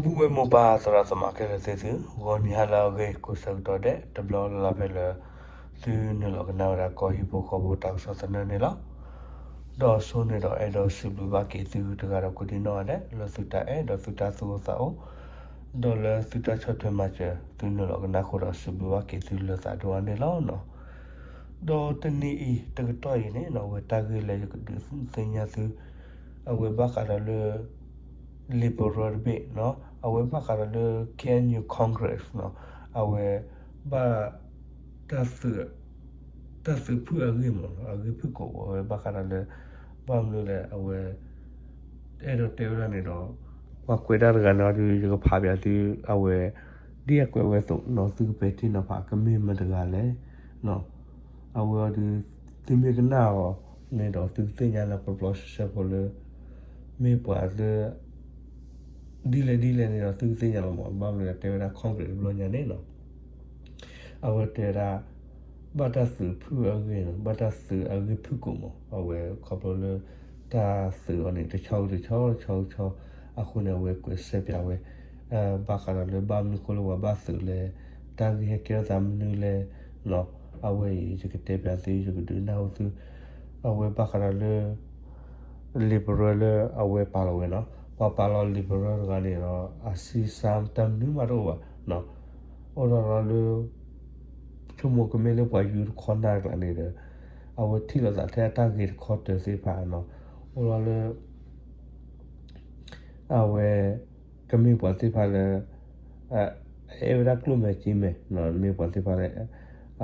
ပုၢ်ဝဲၢ်မိၢ်ပၢ်သရၣ်သမါခဲလၢာ်သ့ၣ်သု, ဂီၤနံၤဟါလၢအဂ့ၤ ကိးဆၢကတီၢ်ဒဲး တဘျီလၢ်လၢ်ဖဲလၢ သုနုာ်လီၤကနၣ်ဝဲဒၣ်ကီၢ်ဟံၣ်ဖိဃီဖိတၢ်ကစီၣ်သနၢၣ်န့ၣ်လီၤ. ဒီးဆိန့ၣ်ဒီးအဲၣ်ဒိးစံးဘျုးဘၣ်က့ၤသုတဂၤဒီးကိးဒံနီၢ်ဂၤဒဲး လၢသုတၢ်အဲၣ်ဒီးသုတၢ်သူၣ်အိၣ်သးအိၣ် ဒီးလၢသုတၢ်ဆီၣ်ထွဲမၤစၢၤ သုနုာ်လီၤကနၣ်ဃုာ်ဒီးစံးဘျုးဘၣ်က့ၤသုလၢသးဒိၣ်အါန့ၣ်လီၤ. ဒီးတနံၤအံၤတကတီၢ်အံၤန့ၣ် အဝဲတၢ်ဂ့ၢ်လၢယကဒုးသ့ၣ်ညါသု အဝဲဘၣ်ဃးဒီးလၢ Liberal တဘ့ၣ်, အဝဲဘၣ်ဃးဒီးလၢ K N U Congress အဝဲ ဘၣ် တၢ်သုးဖုၣ်အဂ့ၢ်မး အဂ့ၢ်ဖုၣ်ကိာ် အဝဲဘၣ်ဃးဒီးလၢ ဘၣ်မနုၤလဲၣ် အဝဲ အဲၣ်ဒိးတဲဝဲဒၣ်န့ၣ်ဒီး ပှၤကွဲးတၢ်တဂၤန့ၣ်ဒီး ယကဖးပၠးသု အဝဲ ဒ်အကွဲးဝဲအသိး သုကပဲာ်ထံနီၤဖးကမ့ၢ်မတၤတဂၤလဲၣ် အဝဲအီၤဒီး သုမ့ၢ်ကနၣ်အီၤန့ၣ်ဒီး သုကသ့ၣ်ညါလၢပျီပျီဆှဲဆှဲဖိလၢ မ့ၢ်ပှၤလၢ ဒ်လဲၣ်ဒ်လဲၣ်န့ၣ်ဒီး သုကသ့ၣ်ညါလီၤမး ဘၣ်မနုၤလဲၣ်တဲဝဲဒၣ် Congress တဘျီညါန့ၣ်လီၤ. အဝဲတဲဝဲဒၣ် ဘၣ်တၢ်သုးဖုၣ်အဂ့ၢ် ဘၣ်တၢ်သုးအဂ့ၢ်ဖုၣ်ကိာ်မး အဝဲခီဖျိလၢ တၢ်သုးအီၤန့ၣ် တဆီတဆီ တဆီတဆီ အဃိန့ၣ် အဝဲကွဲးစဲးပၠးဝဲ ဘၣ်ဃးဒီးလၢဘၣ်မနုၤဃိလၢပှၤဘၣ်သုးလဲၣ်, တၢ်ဂ့ၢ်ဟဲကဲထီၣ်သးမနုၤလဲၣ်, အဝဲအံၤ ယကတဲပၠးသု ယကဒုးနၢ်ဟူသု, အဝဲဘၣ်ဃးဒီးလၢ Liberal လၢအဝဲပာ်လီၤဝဲနီၤ, ပှၤပာ်လီၤ Liberal တဂၤန့ၣ်ဒီး အစံးစၢ်တၢ်မနုၤမးတအိၣ်ဘၣ်, အိၣ်ဒီးလီၤလၢ ဆိကမိၣ်ကမ့ၢ်လၢပှၤယူၤတခီနၢ်ကျါန့ၣ်ဒီး အဝဲထံၣ်လိာ်သးထဲအတၢ်ဂ့ၤတခီတၢၤသ့ၣ်တဖၣ်နီၤ, အိၣ်လီၤလၢ အဝဲ ကမ့ၢ်ပှၤသ့ၣ်တဖၣ်လၢ အဲၣ်ဝဲဒၣ်ကျိၣ်မဲာ်စ့မဲာ်, မ့ၢ်ပှၤသ့ၣ်တဖၣ်လၢ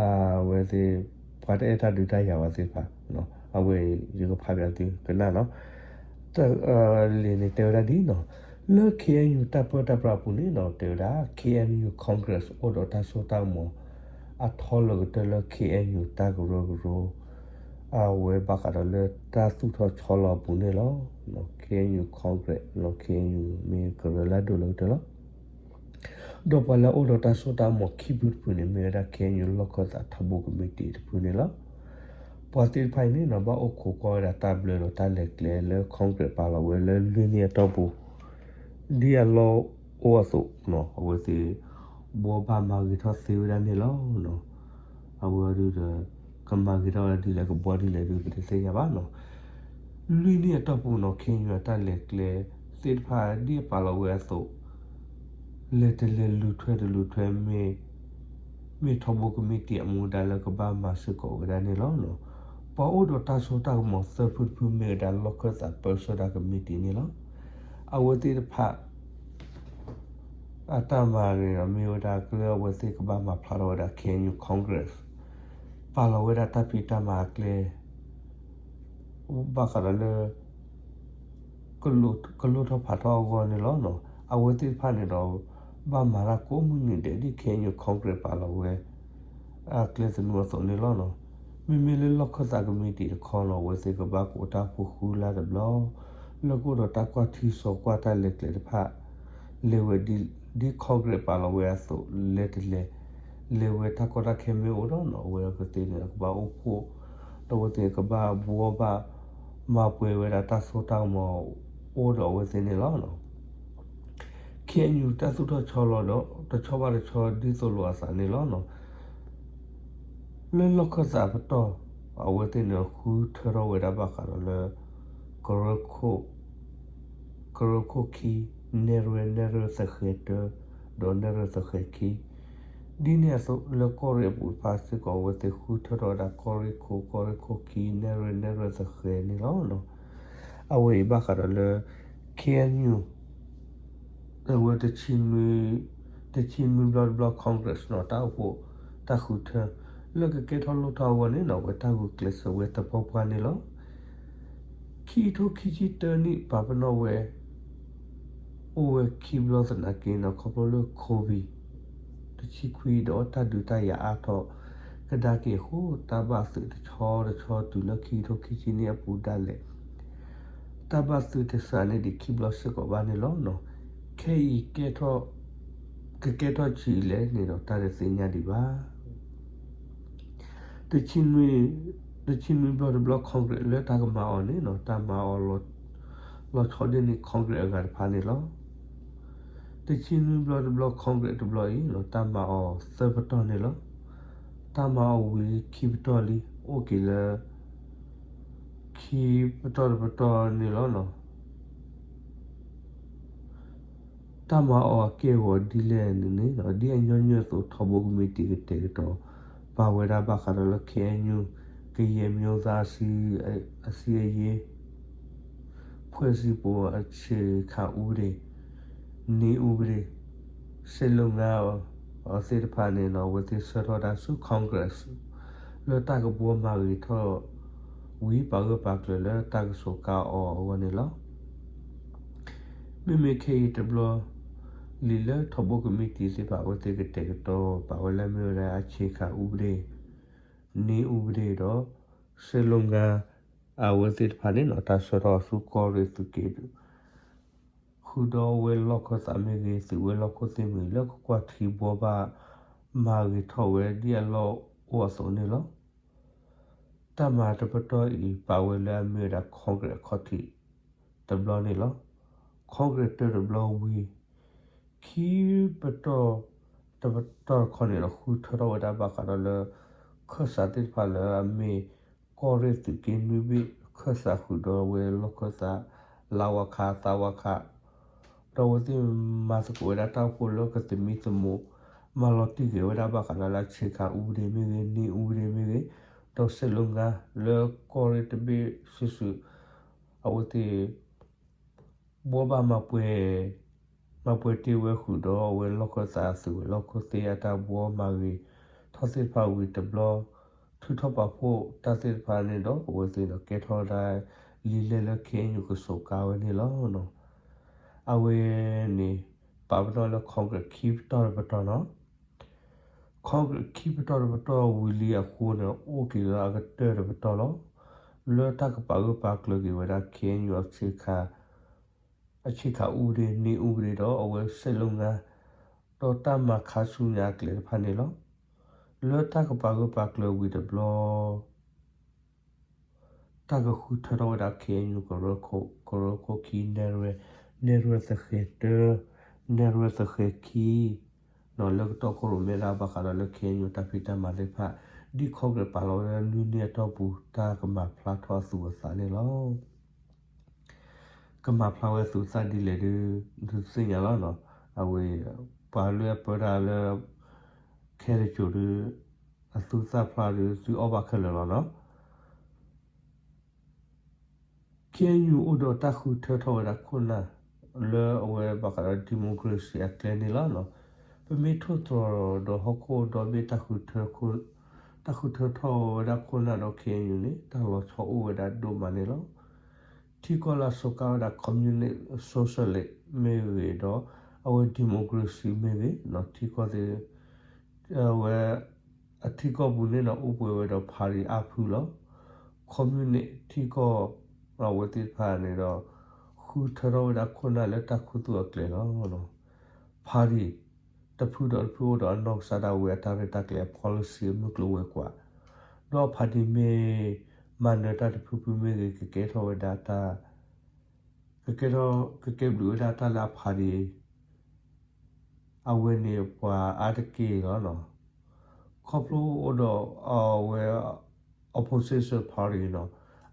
အဝဲသ့ၣ် ပှၤတအဲၣ်တၢ်ဒုးတၢ်ယၤဘၣ်သ့ၣ်တဖၣ်, အဝဲအံၤ ယကဖးပၠးသုကနၣ်နီၤ, လံာ်န့ၣ်တဲဝဲဒၣ်ဒ်နီၤ, လၢ K N U တၢ်ပၢတၢ်ပြးအပူၤန့ၣ်နီၤ တဲဝဲဒၣ် K N U Congress အိၣ်ဒီးတၢ်စိတၢ်ကမီၤ အထီလၢကတၢၢ်လၢ K N U တၢ်ကရၢကရိ အဝဲဘၣ်ဃးဒီးလၢတၢ်သူၣ်ထီၣ်ဆီလီၤအပူၤန့ၣ်လီၤ. K N U Congress လီၤ K N U မ့ၢ်ကရၢလၢအဒိၣ်လၢကတၢၢ်လီၤ. ဒီးပှၤလၢအအိၣ်ဒီးတၢ်စိတၢ်ကမီၤခံဖုတဖုန့ၣ် မ့ၢ်ဝဲဒၣ် K N U လီၢ်ခၢၣ်သးထီဘိကမံးတံာ်တဖုန့ၣ်လီၤ. ပှၤသ့ၣ်တဖၣ်အံၤန့ၣ်နီၤ ဘၣ်အိၣ်ခိးကွၢ်ဝဲဒၣ်တၢ်ဘျၢဒီးတၢ်လဲၤကျဲလၢ Congress ပာ်လီၤဝဲလၢလွံၢ်နံၣ်အတီၢ်ပူၤ ဒ်အလီၢ်အိၣ်အသိးနီၤ အဝဲသ့ၣ် ဘှီဘၣ်မၤဂ့ၤထီၣ်သ့ဝဲဒၣ်န့ၣ်လီၤ. အဝဲအံၤဒီး ကမၤဂ့ၤထီၣ်ဝဲဒၣ်ဒ်လဲၣ် ကဘှီဒ်လဲၣ်ဒီး ပတသ့ၣ်ညါဘၣ်နီၤ. လွံၢ်နံၣ်အတီၢ်ပူၤနီၤ K N U အတၢ်လဲၤကျဲသ့ၣ်တဖၣ်ဒ်အပာ်လီၤဝဲအသိး လဲၤတလဲၤ လူၤထွဲတလူၤထွဲ မ့ၢ်ထီဘိကမံးတံာ်အမူဒါလၢကဘၣ်မၤစ့ၢ်ကီးဝဲဒၣ်န့ၣ်လီၤ. ပှၤအိၣ်ဒီးတၢ်စိတၢ်ကမီၤသၢဖုတဖုမ့ၢ်ဝဲဒၣ်လီၢ်ခၢၣ်သးပၢဆှၢတၢ်ကမံးတံာ်န့ၣ်လီၤ. အဝဲသ့ၣ်တဖၣ် အတၢ်မၤန့ၣ်ဒီး မ့ၢ်ဝဲဒၣ်ကလၢအဝဲသ့ၣ်ကဘၣ်မၤဖျါထီၣ်ဝဲဒၣ် K N U Congress ပာ်လီၤဝဲဒၣ်တၢ်ဖံးတၢ်မၤအကျဲ ဘၣ်ဃးဒီးလၢ ကလိၣ်ထီၣ်ဖးထီၣ်အဂီၢ်န့ၣ်လီၤ. အဝဲသ့ၣ်တဖၣ်န့ၣ်ဒီး ဘၣ်မၤတၢ်ကိးမုၢ်နံၤဒဲး ဒ် K N U Congress ပာ်လီၤဝဲ အကျဲသနူအသိးန့ၣ်လီၤ. မ့မ့ၢ်လၢလီၢ်ခၢၣ်သးကမံးတံာ်တခီလီၤ အဝဲသ့ၣ်ကဘၣ်ကိးတၢ်ဖိဃုလါတဘျီ လၢကအိၣ်ဒီးတၢ်ကွၢ်ထံစီၤကွၢ်တၢ်လဲၤကျဲတဖၣ် လဲၤဝဲ ဒ် Congress ပာ်လီၤဝဲအသိး လဲၤတလဲၤ လဲၤဝဲတၢ်ကီတၢ်ခဲမ့ၢ်အိၣ်ဒီးနီၤ အဝဲအကသ့ၣ်န့ၣ် ကဘၣ်အိၣ်ဖှိၣ် ဒီးအဝဲသ့ၣ်ကဘၣ်ဘှီဘၣ် မၤပှဲၤဝဲဒၣ်တၢ်စိတၢ်ကမီၤအိၣ်ဒီးအဝဲသ့ၣ်န့ၣ်လီၤ. K N U တၢ်သူၣ်ထီၣ်ဆီလီၤဒီး တဆီဘၣ်တဆီဒ်သိးလိာ်အသးန့ၣ်လီၤ. လၢလီၢ်ခၢၣ်သးပတီၢ် အဝဲသ့ၣ်န့ၣ်ဃုထၢထီၣ်ဝဲဒၣ်ဘၣ်ဃးဒီးလၢ ကရၢခိၣ် ကရၢခိၣ်ခံ နဲၣ်ရွဲၣ် နဲၣ်ရွဲၣ်သဃဲၤတၢ ဒီးနဲၣ်ရွဲၣ်သဃဲၤခံ ဒ်န့ၣ်အသိးလၢကီၢ်ရ့ၣ်အပူၤတဖၣ်စ့ၢ်ကီး အဝဲသ့ၣ်ဃုထၢထီၣ်ဝဲဒၣ်ကီၢ်ရ့ၣ်ခိၣ် ကီၢ်ရ့ၣ်ခိၣ်ခံ နဲၣ်ရွဲၣ် နဲၣ်ရွဲၣ်သဃဲၤန့ၣ်လီၤ. အဝဲအံၤဘၣ်ဃးဒီးလၢ K N U အဝဲ တဆံနွံဘျီတဘျီ Congress နီၤ တၢ်အိၣ်ဖှိၣ် တၢ်ဃုထၢ လၢကကဲထီၣ်လိၣ်ထီၣ်အဂီၢ်န့ၣ်နီၤ အဝဲတၢ်ဂုာ်ကျဲးစၢးဝဲသပှၢ်ပှၢ်န့ၣ်လီၤ. ခံကထိခံဆံတၢနံၣ် ပာ်ပနီၣ်ဝဲ အိၣ်ဝဲခံဘျီသနာ်က့နီၤ ခီဖျိလၢ COVID တဆံခွံဒီးတၢ်ဒုးတၢ်ယၤအါထီၣ်ကဒါက့ၤအဃိ တၢ်ဘၣ်သုးတဆီတဆီတုၤလၢခံကထိခံဆံနံၣ်အပူၤဒၣ်လဲာ် တၢ်ဘၣ်သုးတစးန့ၣ်ဒံးခံဘျီစ့ၢ်ကီးဘၣ်န့ၣ်လီၤ. ခဲအံၤ ကကဲထီၣ်ဆံးလဲၣ်န့ၣ်ဒီး တၢ်တသ့ၣ်ညါဒံးဘၣ်. တဆံနွံဘျီတဘျီ Congress လၢတၢ်ကမၤအီၤန့ၣ်နီၤ တၢ်မၤအီၤလီၤဆီဒ်န့ၣ် Congress အဂၤတဖၣ်န့ၣ်လီၤ. တဆံနွံဘျီတဘျီ Congress တဘျီအံၤ တၢ်မၤအီၤသၢပတီၢ်န့ၣ်လီၤ. တၢ်မၤအီၤဝံၤလံခံပတီၢ်လံ အိၣ်က့ၤလၢ ခံပတီၢ်တပတီၢ်န့ၣ်လီၤ. တၢ်မၤအီၤအက့ၢ်အဂီၤဒ်လဲၣ်န့ၣ်န့ၣ် ဒ်အညီနုၢ်အသိး ထီဘိကမံးတံာ်ကတဲာ်ကတီၤ ပာ်ဝဲဒၣ်ဘၣ်ဃးဒီးလၢ KNU ကယဲၢ်မံၤသၣ်အစံအယ့ ဖွဲ့စည်းပုံ အခြေခံဥပဒေ နည်းဥပဒေ စည်းရုံးငန်း အသ့ၣ်တဖၣ်န့ၣ် အဝဲသ့ၣ်ဆှၢထီၣ်ဝဲဒၣ်ဆူ Congress လၢတၢ်ကဘှီမၤဂ့ၤထီၣ်ဝံၤ ပာ်ဂၢၢ်ပာ်ကျၢၤလၢတၢ်ကစိာ်ကါအီၤအဂီၢ်န့ၣ်လီၤ. မ့မ့ၢ်ခဲအံၤတဘျီလံလၢထီဘိကမံးတံာ်သ့ၣ်တဖၣ် အဝဲသ့ၣ်ကတဲာ်ကတီၤ ပာ်ဝဲလၢမ့ၢ်ဝဲဒၣ် အခြေခံဥပဒေ နည်းဥပဒေ ဒီး စည်းရုံးငန်း အဝဲသ့ၣ်တဖၣ်န့ၣ် တၢ်ဆှၢထီၣ်ဆူကီၢ်ရ့ၣ်သုးက့ ဃုာ်ဒီးဝဲၤလီၢ်ခၢၣ်သးမ့ၢ်ဂ့ၤ သုးဝဲၤလီၢ်ခိၣ်သ့ၣ်မ့ၢ်ဂ့ၤ လၢကကွၢ်ထံဘှီဘၣ်မၤဂ့ၤထီၣ်ဝဲဒ်အလီၢ်အိၣ်အသိးန့ၣ်လီၤ. တၢ်မၤတပတီၢ်အံၤ ပာ်ဝဲလၢအမ့ၢ်ဝဲဒၣ် Congress အခီၣ်ထံးတဘျီန့ၣ်လီၤ. Congress တၢတဘျီဝံၤ ခံပတီၢ်တပတီၢ်တခီန့ၣ်ဒီး ဃုထၢထီၣ်ဝဲဒၣ်ဘၣ်ဃးဒီးလၢ ခၢၣ်စးသ့ၣ်တဖၣ်လၢအမ့ၢ် ကီၢ်ရ့ၣ်သုးက့နွံဘ့ၣ် ခၢၣ်စးဃုာ်ဒီးဝဲၤလီၢ်ခၢၣ်သး လါဝါခါ သါဝါခါ ဒီးအဝဲသ့ၣ်မၤသကိးဝဲဒၣ်တၢ်အိၣ်ဖှိၣ်လၢကသမံသမိး မၤလီၤတံၢ်က့ၤဝဲဒၣ်ဘၣ်ဃးဒီးလၢ အခြေခံဥပဒေ မ့ၢ်ဂ့ၤ နည်းဥပဒေ မ့ၢ်ဂ့ၤ ဒီးစည်းရုံးငန်း လၢကီၢ်ရ့ၣ်တဘ့ၣ်စုာ်စုာ် အဝဲသ့ၣ် ဘှီဘၣ်မၤပှဲၤ မၤပှဲၤတ့ၢ်ဝဲဃုာ်ဒီးအဝဲၤလီၢ်ခၢၣ်သး သုးဝဲၤလီၢ်ခိၣ်သ့ၣ်အတၢ်ဘှီမၤဂ့ၤထီၣ်သ့ၣ်တဖၣ်ဝံၤတဘျီ ထုးထီၣ်ပာ်ဖှိၣ်တၢ်သ့ၣ်တဖၣ်န့ၣ်ဒီး အဝဲသ့ၣ်ဒီးကဲထီၣ်ဝဲဒၣ်လံာ်လဲၢ်လၢ KNU ကစိာ်ကါဝဲန့ၣ်လီၤ. အဝဲန့ၣ် ပာ်ပနီၣ်လၢ Congress ခံပတီၢ်တပတီၢ်န့ၣ် Congress ခံပတီၢ်တပတီၢ်ဝံၤလံအဃိန့ၣ် အိၣ်က့ၤလၢအကတၢၢ်တပတီၢ်လီၤ. လၢတၢ်ကပာ်ဂၢၢ်ပာ်ကျၢၤက့ၤဝဲဒၣ် KNU အ အခြေခံဥပဒေ နည်းဥပဒေ ဒီးအဝဲစည်းရုံးငန်း ဒီးတၢ်မၤခါဆူညါအကျဲတဖၣ်န့ၣ်လီၤ. လၢတၢ်ကပာ်ဂၢၢ်ပာ်ကျၢၤဝံၤတဘျီ တၢ်ကဃုထၢထီၣ်ဝဲဒၣ် KNU ကရၢခိၣ် ကရၢခိၣ်ခံ နဲၣ်ရွဲၣ် နဲၣ်ရွဲၣ်သဃဲၤတၢ နဲၣ်ရွဲၣ်သဃဲၤခံ လၢကတီၢ်ခိၣ်ရိၣ်မဲဒၣ်ဘၣ်ဃးဒီးလၢ KNU တၢ်ဖံးတၢ်မၤသ့ၣ်တဖၣ် ဒ် Congress ပာ်လီၤဝဲဒၣ်လွံၢ်နံၣ်အတီၢ်ပူၤ တၢ်ကမၤဖျါထီၣ်အသူးအသးန့ၣ်လီၤ. ကမၤဖျါဝဲအသူးအသးဒ်လဲၣ်ဒုး ဒုးသ့ၣ်ညါလီၤ. အဝဲ ပှၤလၢအပၢတၢ်လၢ ခဲတစိၤဒုး အသူးသ့ၣ်ဖျါဒုး သုအီၣ်ဘၣ်ခဲလၢာ်လီၤနီၤ. KNU အိၣ်ဒီးတၢ်ဃုထၢထီၣ်ဝဲဒၣ်ခိၣ်နၢ် လၢအဝဲဘၣ်ဃးဒီး democracy အကျဲန့ၣ်လီၤ. ပမ့ၢ်ထိၣ်သတြီၤဒီးဟီၣ်ခိၣ်ဒီဘ့ၣ် တၢ်ဃုထၢထီၣ်ဝဲဒၣ်ခိၣ်နၢ်ဒီး KNU န့ၣ် တၢ်လီၤဆီအိၣ်ဝဲဒၣ်ဒိၣ်မးန့ၣ်လီၤ. ထံကီၢ်လၢအစိာ်ကါဝဲဒၣ် communist socialist မ့ၢ်ဂ့ၤဒီး အဝဲ democracy မ့ၢ်ဂ့ၤ ထံကီၢ်သ့ၣ် အဝဲ အထံကီၢ်ပူၤန့ၣ်ဒီး အိၣ်ပှဲၤဝဲဒီး party အါဖုလီၤ. communist ထံကီၢ် အဝဲသ့ၣ်တဖၣ်န့ၣ်ဒီး ဃုထၢထီၣ်ဝဲဒၣ်ခိၣ်နၢ်လၢတၢ်ခူသူၣ်အကျဲလီၤ. party တဖုဒီးတဖုအိၣ်ဒီးအနီၢ်ကစၢ်ဒၣ်ဝဲအတၢ်ရဲၣ်တၢ်ကျဲၤအ policy အမုၢ်ကျိၤဝဲၤကွာ်, ဒီး party မ့ၢ်မၤနၢၤတၢ်တဖုဖုမ့ၢ်ဂ့ၤ ကကဲထီၣ်ဝဲဒၣ်တၢ် ကကဲထီၣ် ကကဲဘျုးဝဲဒၣ်တၢ်လၢအ party အဝဲန့ၣ်ပှၤအါတက့ၢ်လီၤ. ခီဖျိအိၣ်ဒီးအဝဲ opposition party နီၤ,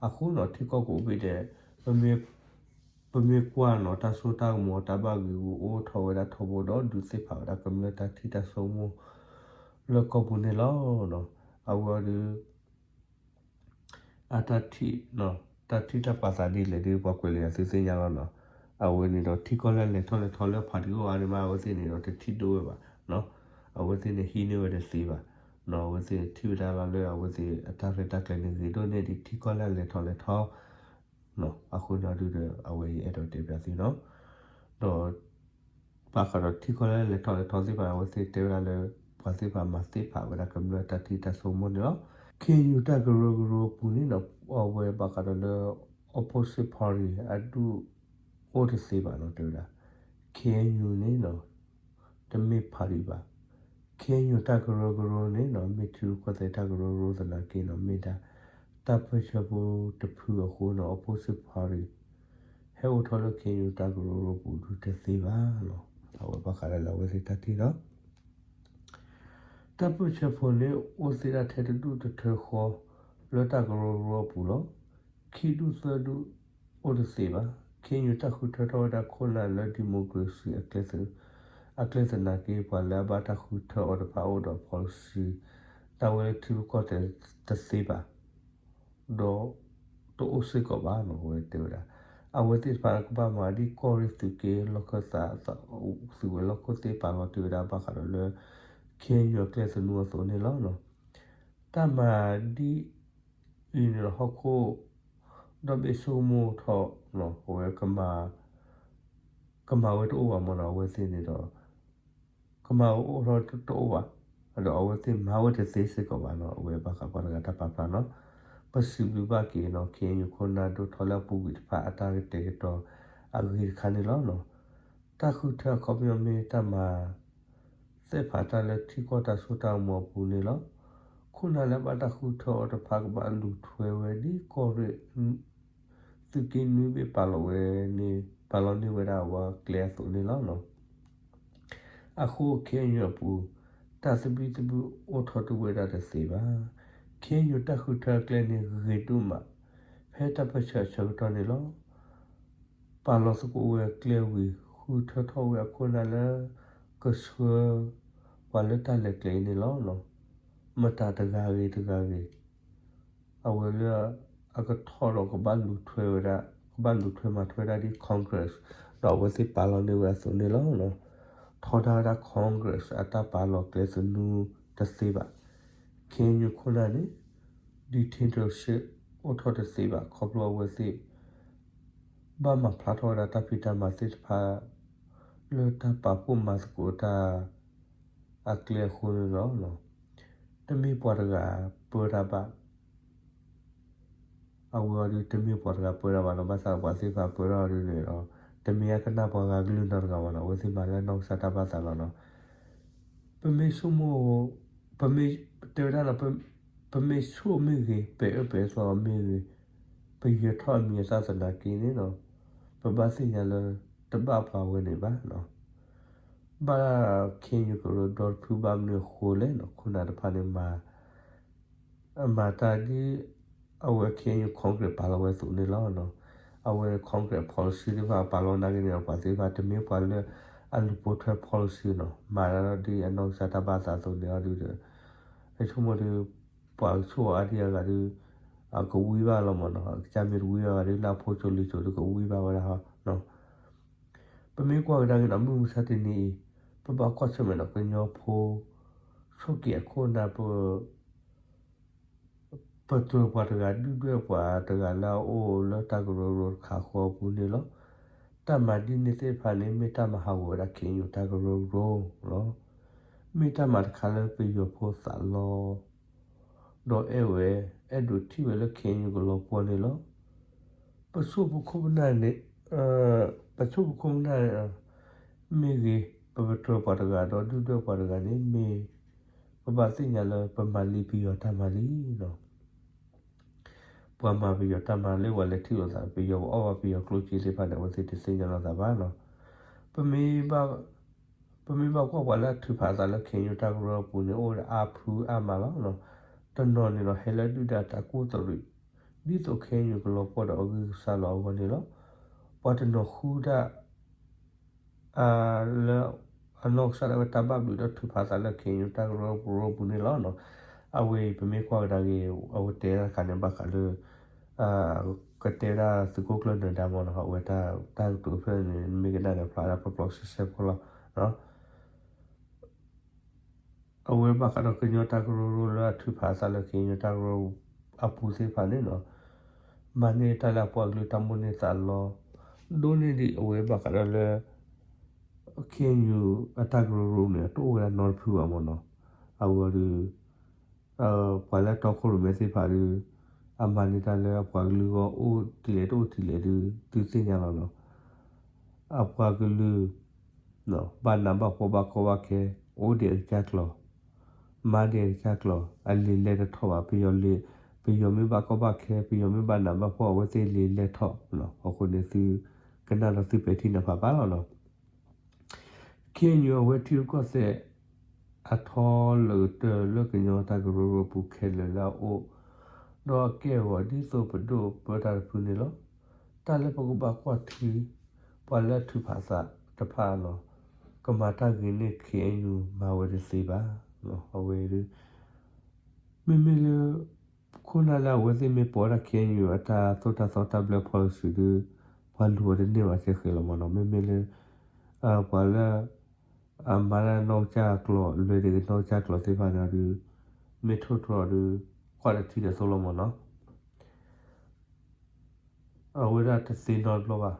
အဃိနီၤ ထံကီၢ်ကအိၣ်ဘ့ၣ်ဒဲး ပမ့ၢ်ကွၢ်နီၤ တၢ်စိတၢ်ကမီၤ တၢ်ဘၣ်ဂံာ်ဂူာ်အိၣ်ထီၣ်ဝဲဒၣ်ထီဘိဒီး ဒုးသ့ၣ်ဖးဝဲဒၣ်ကမျၢၢ်တၢ်ထံၣ်တၢ်ဆိကမိၣ် လၢကီၢ်ပူၤန့ၣ်လီၤ. အဝဲဒီး အတၢ်ထံၣ် တၢ်ထံၣ်တၢ်ပာ်သးဒ်လဲၣ်ဒီး ပှၤကွဲးလံာ်အသုသ့ၣ်ညါလီၤနီၤ. အဝဲန့ၣ်ဒီး ထံကီၢ်လၢအလဲၤထီၣ်လဲၤထီလၢ party အိၣ်အါန့ၣ်မး အဝဲသ့ၣ်န့ၣ်ဒီးတထံၣ်ဒိၣ်ဝဲဘၣ်. အဝဲသ့ၣ်န့ၣ်ဟံးန့ၢ်ဝဲတသ့ဘၣ်. အဝဲသ့ၣ်ထံၣ်ဝဲဒၣ်လီၤလၢအဝဲသ့ၣ်အတၢ်ရဲၣ်တၢ်ကျဲၤန့ၣ် ဂ့ၤဒိၣ်န့ၢ်ဒံးထံကီၢ်လၢအလဲၤထီၣ်လဲၤထီ အဃိန့ၣ်ဒုးဒီး အဝဲယအဲၣ်ဒိးတဲပၠးသုနီၤ. ဒီး ဘၣ်ဃးဒီးထံကီၢ်လၢလဲၤထီၣ်လဲၤထီသ့ၣ်တဖၣ် အဝဲသ့ၣ်တဲဝဲဒၣ်လၢ ပှၤသ့ၣ်တဖၣ်မၤသ့ၣ်ဖးဝဲဒၣ်ကမျၢၢ်တၢ်ထံၣ်တၢ်ဆိကမိၣ်န့ၣ်လီၤ. KNU တၢ်ကရၢကရိပူၤန့ၣ်နီၤ အဝဲဘၣ်ဃးဒီးလၢ opposite party အဒူၣ်အိၣ်တသ့ဘၣ်နီၤ တဲဝဲဒၣ် KNU န့ၣ်နီၤ တမ့ၢ် party ဘၣ်. KNU တၢ်ကရၢကရိန့ၣ်နီၤ မ့ၢ်ထံရူၢ်ကီၢ်သဲးတၢ်ကရၢကရိသနာ်က့နီၤ မ့ၢ်ဒၣ်တၢ်ပၢဆှၢဖိတဖုအဃိနီၤ opposite party ဟဲအိၣ်ထီၣ်လၢ KNU တၢ်ကရၢကရိပူၤဒုးတသ့ဘၣ်လီၤ. အဝဲဘၣ်ဃးဒီးလၢအဝဲသ့ၣ်တၢ်ထံၣ်လီၤ. တၢ်ပၢၢ်ဆၢဖိန့ၣ် အိၣ်သ့ဒၣ်ထဲတဒူၣ်တထၢဃီ လၢတၢ်ကရၢကရိအပူၤလီၤ. ခံဒူၣ်သၢဒူၣ်အိၣ်တသ့ဘၣ်. ခ့ၣ်ယူၣ်တၢ်ဃုထၢထီၣ်ဝဲဒၣ်ခိၣ်နၢ်လၢ democracy အကျဲသနာ်က့ ပှၤလၢအဘၣ်တၢ်ဃုထၢအီၤတဖၣ်အိၣ်ဒီး policy တၢ်ဝဲလၢထံကီၢ်တသ့ဘၣ် ဒီးတအိၣ်စ့ၢ်ကီးဘၣ်နီၤ အဝဲတဲဝဲဒၣ်. အဝဲသ့ၣ်တဖၣ်ကဘၣ်မၤဒ်ကီၢ်ရ့ၣ်သုးက့လီၢ်ခၢၣ်သး သုးဝဲၤလီၢ်ခိၣ်သ့ၣ်ပာ်လီၤတ့ၢ်ဝဲဒၣ်ဘၣ်ဃးဒီးလၢ ခ့ၣ်ယူၣ်အကျဲသနူအသိးန့ၣ်လီၤ. တၢ်မၤဒ်အံၤန့ၣ်ဒီးဟီၣ်ခိၣ် ဒီဘ့ၣ်ဆိကမိၣ်ထီၣ် အဝဲ ကမၤဝဲတအိၣ်ဘၣ်မ့ၢ်နီၤ အဝဲသ့ၣ်န့ၣ်ဒီး ကမၤဝဲအိၣ်ထီၣ်တအိၣ်ဘၣ်, ဒီးအဝဲသ့ၣ်မၤဝဲတသ့စ့ၢ်ကီးဘၣ်နီၤ အဝဲဘၣ်ဃးပှၤတဂၤတၢ်ပာ်ဖျါနီၤ. ပစံးဘျုးဘၣ်က့ၤနီၤ ခ့ၣ်ယူၣ်ခိၣ်နၢ်ဒိၣ်ထီၣ်လၢအပူၤကွံာ်တဖၣ်အတၢ်ကတဲာ်ကတီၤအဂ့ၢ်တခါန့ၣ်လီၤ. တၢ်ဃုထၢအခီပညီမ့ၢ်တၢ်မၤ သ့ၣ်ဖးတၢ်လၢထံကီၢ်တၢ်စိတၢ်ကမီၤအပူၤန့ၣ်လီၤ. ခိၣ်နၢ်လၢအဘၣ်တၢ်ဃုထၢအီၤတဖၣ်ကဘၣ်လူၤထွဲဝဲဒ်ကီၢ်ရ့ၣ် သုးက့နွံဘ့ၣ်ပာ်လီၤဝဲန့ၣ် ပာ်လီၤန့ၢ်ဝဲဒၣ်အဝဲကျဲအသိးန့ၣ်လီၤ. အဃိ ခ့ၣ်ယူၣ်အပူၤ တၢ်သဘံၣ်သဘုၣ်အိၣ်ထီၣ်တဝဲဒၣ်တသ့ဘၣ်. ခ့ၣ်ယူၣ်တၢ်ဃုထၢအကျဲန့ၣ်ဂ့ၤဒိၣ်မး ဖဲတၢ်ပၢၢ်ဆၢအဆၢကတီၢ်န့ၣ်လီၤ. ပာ်လီၤသကိးဝဲအကျဲဝံၤ ဃုထၢထီၣ်ဝဲအခိၣ်နၢ်လၢ ကဆှၢ ပှၤလၢတၢ်လဲၤကျဲအံၤန့ၣ်လီၤ. မတၤတဂၤဂ့ၤတဂၤဂ့ၤ အဝဲလၢ အကထီၣ်ဒီးကဘၣ်လူၤထွဲဝဲဒၣ် ကဘၣ်လူၤထွဲမၤထွဲဒၣ်ဒ် Congress ဒီးအဝဲသ့ၣ်ပာ်လီၤန့ၢ်ဝဲအသိးန့ၣ်လီၤ. ထီဒါဝဲဒၣ် Congress အတၢ်ပာ်လီၤကျဲသနူတသ့ဘၣ်. ခ့ၣ်ယူၣ်ခိၣ်နၢ်န့ၣ် dictatorship အိၣ်ထီၣ်တသ့ဘၣ် ခီဖျိအဝဲသ့ၣ် ဘၣ်မၤဖျါထီၣ်ဝဲဒၣ်တၢ်ဖံးတၢ်မၤသ့ၣ်တဖၣ် လၢတၢ်ပာ်ဖှိၣ်မၤသကိးတၢ် အကျဲအဃိန့ၣ်လီၤ. တမ့ၢ်ပှၤတဂၤပၢတၢ်ဘၣ် အဝဲအံၤဒုး တမ့ၢ်ပှၤတဂၤပၢတၢ်ဘၣ်နီၤ ဘၣ်ဆၣ်ပှၤသ့ၣ်တဖၣ်ပၢထီၣ်အီၤဒုးန့ၣ်ဒီး တမ့ၢ်အကနၣ်ပှၤဂၤကလုၢ်နီတဂၤဘၣ်နီၤ အဝဲသ့ၣ်မၤလၢအနီၢ်ကစၢ်တၢ်ဘၣ်သးလီၤနီၤ. ပမ့ၢ်ဆိကမိၣ် ပမ့ၢ် တဲဝဲဒၣ်နီၤ ပမ့ၢ်ဆိၣ်မ့ၢ်ဂ့ၤ ပဲာ်အၢပဲာ်သီမ့ၢ်ဂ့ၤ ပယၢၤထီၣ်အမံၤအသၣ်သနာ်က့န့ၣ်နီၤ ပဘၣ်သ့ၣ်ညါလၢ တဘၣ်ပှၤဝဲန့ၣ်ဘၣ်နီၤ ဘၣ်ခ့ၣ်ယူၣ်ကရၢဒီတဖုဘၣ်မနုၤအဃိလဲၣ်နီၤ ခိၣ်နၢ်တဖၣ်န့ၣ်မၤ အမၤတၢ်ဒ် အဝဲခ့ၣ်ယူၣ် Congress ပာ်လီၤဝဲအသိးန့ၣ်လီၤ. အဝဲ Congress policy သ့ၣ်တဖၣ်ပာ်လီၤနာ်က့န့ၣ်ဒီး ပှၤသ့ၣ်တဖၣ်တမ့ၢ်ပှၤလၢအလူၤပိာ်ထွဲ policy နီၤ မၤတၢ်ဒ်အနီၢ်ကစၢ်တၢ်ဘၣ်သးအသိးန့ၣ်အီၤဒုးဒီး အဆိကမိၣ်ဒုး ပှၤကဆိၣ်အီၤအါဒံအါဂၤဒုး အကဝံဘၣ်လီၤမ့ၢ်နီၤ အကစၢ်မ့ၢ်တဝံဘၣ်ဂၤဒုး လၢအဖိစိၤလံၤစိၤဒုးကဝံဘၣ်ဝဲဒၣ်ဟီ ပမ့ၢ်ကွၢ်ကဒါက့ၤဒီး မုၢ်မဆါတနံၤအံၤ ပဘၣ်ကွၢ်ဆၢၣ်မဲာ်ဒီးကညီဖိ ဆိၣ်က့ၤအခိၣ်နၢ် ပ ပတြၢၤပှၤတဂၤ ဒုၣ်ဒွဲၣ်ပှၤတဂၤလၢအအိၣ်လၢတၢ်ကရၢကရိတခါဃီအပူၤန့ၣ်လီၤ. တၢ်မၤဒ်န့ၣ်သ့ၣ်တဖၣ်န့ၣ် မ့ၢ်တၢ်မၤဟးဂီၤဝဲဒၣ် ခ့ၣ်ယူၣ်တၢ်ကရၢကရိလီၤ. မ့ၢ်တၢ်မၤတခါလၢပယီၤဖိသးလီ ဒီးအဲၣ်ဝဲ အဲၣ်ဒိးထံၣ်ဝဲလၢ ခ့ၣ်ယူၣ်ကလီၤပှီၢ်န့ၣ်လီၤ. ပဆိၣ်ပခိၣ်ပနၢ်န့ၣ် ပဆိၣ်ပခိၣ်ပနၢ် မ့ၢ်ဂ့ၤ ပပတြၢၤပှၤတဂၤဒီးဒုၣ်ဒွဲၣ်ပှၤတဂၤန့ၣ်မ့ၢ် ပဘၣ်သ့ၣ်ညါလၢပမၤလံပယီၤတၢ်မၤလံလီၤ. ပှၤမၤပယီၤတၢ်မၤလၢပှၤလဲၤထံၣ်လိာ်သး ပယီၤကအီၣ်ဘၣ်ပယီၤကျိၣ်စ့သ့ၣ်တဖၣ်န့ၣ် အဝဲသ့ၣ်တသ့ၣ်ညါလိာ်သးဘၣ်လီၤ. ပမ့ၢ် ပမ့ၢ်ဘၣ်ကွၢ်ပှၤလၢအထုးဖးအသးလၢ ခ့ၣ်ယူၣ်တၢ်ကရၢအပူၤန့ၣ် အိၣ်ဝဲဒၣ်အါဖုအါမးလီၤ. တနီၤန့ၣ်ဒီး ဟဲလၢဒုၣ်ဒါတၢ်ကူၣ်သရံး ဒ်သိး ခ့ၣ်ယူၣ်ကလီၤပှီၢ်ဒီးအဂံၢ်စၢ်လီၤအဂီၢ်န့ၣ်လီၤ. ပှၤတနီၤဃုဒၣ် လၢအနီၢ်ကစၢ်ဒၣ်ဝဲတၢ်ဘၣ်ဘျုးဒီးထုးဖးအသးလၢ ခ့ၣ်ယူၣ်တၢ်ကရၢကရိအပူၤန့ၣ်လီၤ. အဝဲအံၤ ပမ့ၢ်ကွၢ်ကဒါက့ၤ အဝဲတဲတၢ်တခါန့ၣ် ဘၣ်ဃးလၢ ကတဲဝဲဒၣ်သုးခိၣ်ကျၢၢ်နၢၤဒါမ့ၢ်နီၤ အဝဲတၢ်ကတိၤဖျၢၣ်န့ၣ် မ့ၢ်ကနၣ်န့ၣ် ဖျါဒၣ်ပျီပျီဆှဲဆှဲဖိလီၤ. အဝဲဘၣ်ဃးဒီးကညီတၢ်ကရၢကရိလၢအထုးဖးအသးလၢ ခ့ၣ်ယူၣ်တၢ်ကရၢအပူၤသ့ၣ်တဖၣ်န့ၣ်နီၤ မၤန့ၢ်တၢ်လၢအပှၤကလုာ်တၢ်မိၣ်န့ၢ်သးလီ ဒိၣ်န့ၢ်ဒံးအဝဲဘၣ်ဃးဒီးလၢ ခ့ၣ်ယူၣ်အတၢ်ကရၢကရိန့ၣ် တအိၣ်ဝဲဒၣ်နီတဖုဘၣ်မ့ၢ်နီၤ အဝဲဒီး ပှၤလၢအတီခိၣ်ရိၣ်မဲသ့ၣ်တဖၣ်ဒီး အမၤန့ၢ်တၢ်လၢအပှၤကလုာ်အဂီၢ် အိၣ်ဒ်လဲၣ်တအိၣ်ဒ်လဲၣ်ဒီး သုသ့ၣ်ညါလီၤနီၤ အပှၤကလုာ် ဘၣ်နးဘၣ်ဖှီၣ်ဘၣ်ကီဘၣ်ခဲ အိၣ်ဒံးအကစၢ်ကျိာ် မၤဒံးအကစၢ်ကျိာ် အလံာ်လဲၢ်တထီၣ်ဘၣ် ပယီၤလံာ် ပယီၤမ့ၢ်ဘၣ်ကီဘၣ်ခဲ ပယီၤမ့ၢ်ဘၣ်နးဘၣ်ဖှီၣ် အဝဲသ့ၣ်လံာ်လဲၢ်ထီၣ် အဃိန့ၣ်သု ကနၣ်ဒီးသုပဲာ်ထံနီၤဖးဘၣ်လီၤနီၤ ခ့ၣ်အဲၣ်ယူၣ် အဝဲထံရူၢ်ကီၢ်သဲး အထီလၢာ်ကတၢၢ်လၢကညီတၢ်ကရၢကရိပူၤခဲလၢာ်လၢအအိၣ်, ဒီးအကဲအဂီၤဒ်သိးပဒိၣ်ပၢတၢ်တဖုန့ၣ်လီၤ. တၢ်လၢပကဘၣ်ကွၢ်ထံ ပှၤလၢအထုးဖးသးတဖၣ်လီၤ. ကမၤတၢ်ဂ့ၤန့ၢ် ခ့ၣ်အဲၣ်ယူၣ် မၤဝဲတသ့ဘၣ်. အဝဲဒၣ် မ့မ့ၢ်လၢ ခိၣ်နၢ်လၢအဝဲသ့ၣ်မ့ၢ်ပိာ်ဝဲဒၣ် ခ့ၣ်အဲၣ်ယူၣ် အတၢ်သိၣ်တၢ်သီတၢ်ဘျၢ policy ဒီး ပှၤလူၤအီၤတန့ၢ်ဘၣ်ကဲဃဲလီၤမ့ၢ်နီၤ. မ့မ့ၢ်လၢ ပှၤလၢ အမၤတၢ်နီၢ်ကစၢ်ကျိာ် လွဲၤတဂ့ၤနီၢ်ကစၢ်ကျိာ်သ့ၣ်တဖၣ်န့ၣ်ဒီး မ့ၢ်ထိၣ်ထီၣ်ဒီး ကွၢ်တထံၣ်ဒီးသိၣ်လီၤမ့ၢ်နီၤ. အဝဲဒၣ်တသ့နီတဘျီဘၣ်.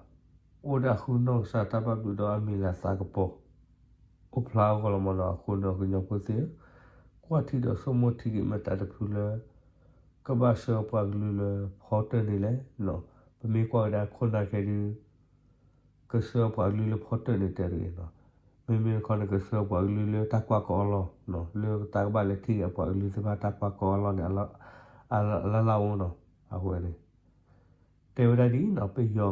အိၣ်ဒၣ်ဃုနီၢ်ကစၢ်တၢ်ဘၣ်ဘျုးဒီးအမံၤလၤသးကပီၤ အိၣ်ဖျါအဂီၢ်လီၤမ့ၢ်နီၤ. အဃိန့ၣ် ကညီဖိသ့ၣ်ဧၢ, ကွၢ်ထံဒီးဆိကမိၣ်ထံက့ၤမတၤတဖုလၢ ကဘၣ်ဆှၢပှၤကလုာ်လၢဖီတၢၢ်န့ၣ်လဲၣ်. ပမ့ၢ်ကွၢ်ကဒါခိၣ်နၢ်ခဲဒုး ကဆှၢပှၤကလုာ်လၢဖီတၢၢ်န့ၣ်တဲတဂ့ၤနီၤ. မ့မ့ၢ်တခီန့ၣ် ကဆှၢပှၤကလုာ်လၢတၢ်ကွၢ်ကအီလီၢ်, လၢတၢ်ကဘၣ်လဲၤထံၣ်က့ၤအပှၤကလုာ်သ့ၣ်တဖၣ်တၢ်ကွၢ်ကအီလီၢ်န့ၣ် အလၢ်လၢ်အိၣ်နီၤ. အဃိန့ၣ် တဲဝဲဒၣ်ဒ်နီၤ ပယီၤ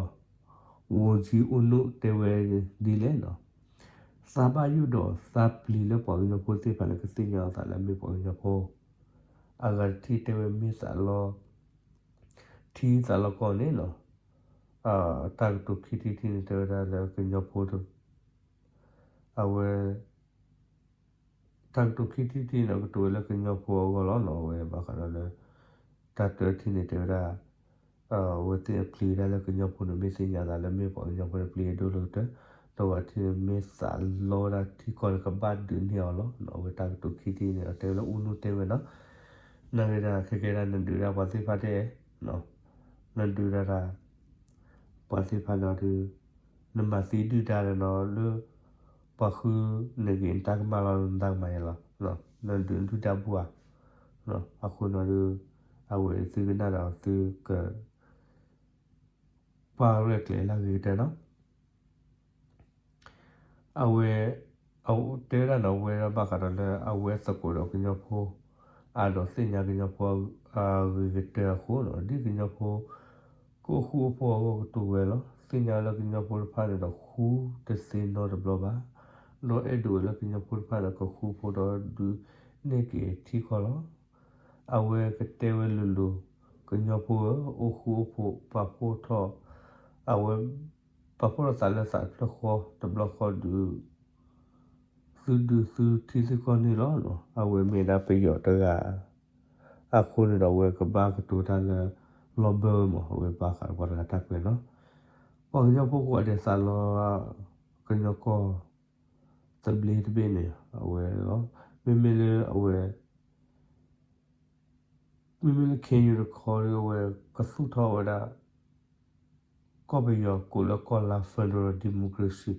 ဝန်ကြီး ဦးနု တဲဝဲဒ်လဲၣ်နီၤ. သးဘၣ်ယိၣ်ဒီးသးပျံၤလၢပှၤကညီဖိသ့ၣ်တဖၣ်န့ၣ် ကသ့ၣ်ညါအသးလၢအမ့ၢ်ပှၤကညီဖိ, အဂၤတထံၣ်တဲဝဲမ့ၢ်သးလီ ထံသးလီကီၢ်န့ၣ်နီၤ. တၢ်ကတိၤခံထံၣ်တထံၣ်န့ၣ် တဲဝဲဒၣ်လၢကညီဖိ အဝဲ တၢ်ကတိၤခံထံၣ်တထံၣ်န့ၣ် ကတိၤဝဲလၢကညီဖိအဂီၢ်လီၤနီၤ. အဝဲဘၣ်ဃးဒီးလၢ တၢ်တထံၣ်န့ၣ် တဲဝဲဒၣ် အဝဲသ့ၣ်အပျံၤဝဲဒၣ်လၢကညီဖိန့ၣ် မ့ၢ်သ့ၣ်ညါသးလၢမ့ၢ်ပှၤကညီဖိန့ၣ် ပျံၤအဒိၣ်လၢကတၢၢ်, ဒီးဝဲထံၣ်န့ၣ် မ့ၢ်သးလီဝဲဒၣ်ထံကီၢ်န့ၣ် ကဘၣ်ဒုးန့ၢ်အီၤလီၤ. အဝဲတၢ်ကတိၤခံထံၣ်န့ၣ် အတဲဝဲလၢ ဦးနု တဲဝဲနီၤ. နာ်က့ဒၣ် ခဲကဲဒၣ် နဒုးဒၣ်ပှၤသ့ၣ်တဖၣ်တဲ နဒုးဒၣ်တၢ် ပှၤသ့ၣ်တဖၣ်န့ၣ်ဒီး နမၤသံဒုၣ်ဒါဒီးနီၤ လၢ ပှၤဃုနဂ့ၤနတၢ်ကမၣ်လီၤ နတၢ်ကမၣ်ယဲလီၤ. နဒုးဒုၣ်ဒါဘူဧါ. အဃိန့ၣ်ဒီး အဝဲသုကနၣ်ဒီးသုက ပာ်ရဲၣ်ကျဲၤလၢအဂ့ၤကတၢၢ်နီၤ. အဝဲ တဲဝဲဒၣ်နီၤ အဝဲဒၣ်ဘၣ်ဃးဒီးလၢအဝဲသကိးဒီးကညီဖိ အါဒီးသ့ၣ်ညါကညီဖိအဂ့ၤကတၢၢ်အဃိနီၤ ဒ်ကညီဖိ ကအိၣ်ဃူအိၣ်ဖိးအဂီၢ်ကတိၤဝဲလီၤ. သ့ၣ်ညါလၢကညီဖိတဖၣ်န့ၣ်ဒီးဃူတသ့နီတဘျီဘၣ်, ဒီးအဲၣ်ဒိးဝဲလၢကညီဖိတဖၣ်န့ၣ် ကဃူဖိးဒီးဒုးန့ၢ်က့ၤထံကီၢ်လီၤ. အဝဲကတဲဝဲလိၤလိၤ, ကညီဖိဧၢ, အိၣ်ဃူအိၣ်ဖိး ပာ်ဖှိၣ်ထီၣ်, အဝဲ ပာ်ဖှိၣ်ထီၣ်သးလၢသးတဖျၢၣ်ဃီ တဘျီဃီဒုး သုဒုးသုထံသုကီၢ်န့ၣ်လီၤ. အဝဲမ့ၢ်ဒၣ်ပယီၤတဂၤ အဃိန့ၣ်ဒီး အဝဲကဘၣ်ကတိၤတၢ်လၢ လီၤဘၢမး အဝဲဘၣ်ဃးဒီးပှၤတဂၤတၢ်ကွဲးနီၤ. ပှၤကညီဖိကိးဂၤဒဲးသးလီ ကညီကီၢ် သဘျ့တဘ့ၣ်န့ၣ် အဝဲလီၤ. မ့မ့ၢ်လၢအဝဲ မ့မ့ၢ်လၢ ခ့ၣ်အဲၣ်ယူၣ် တခီဒီး အဝဲကသူၣ်ထီၣ်ဝဲဒၣ် ကီၢ်ပယီၤကိးလၢကီၢ်လါ federal democracy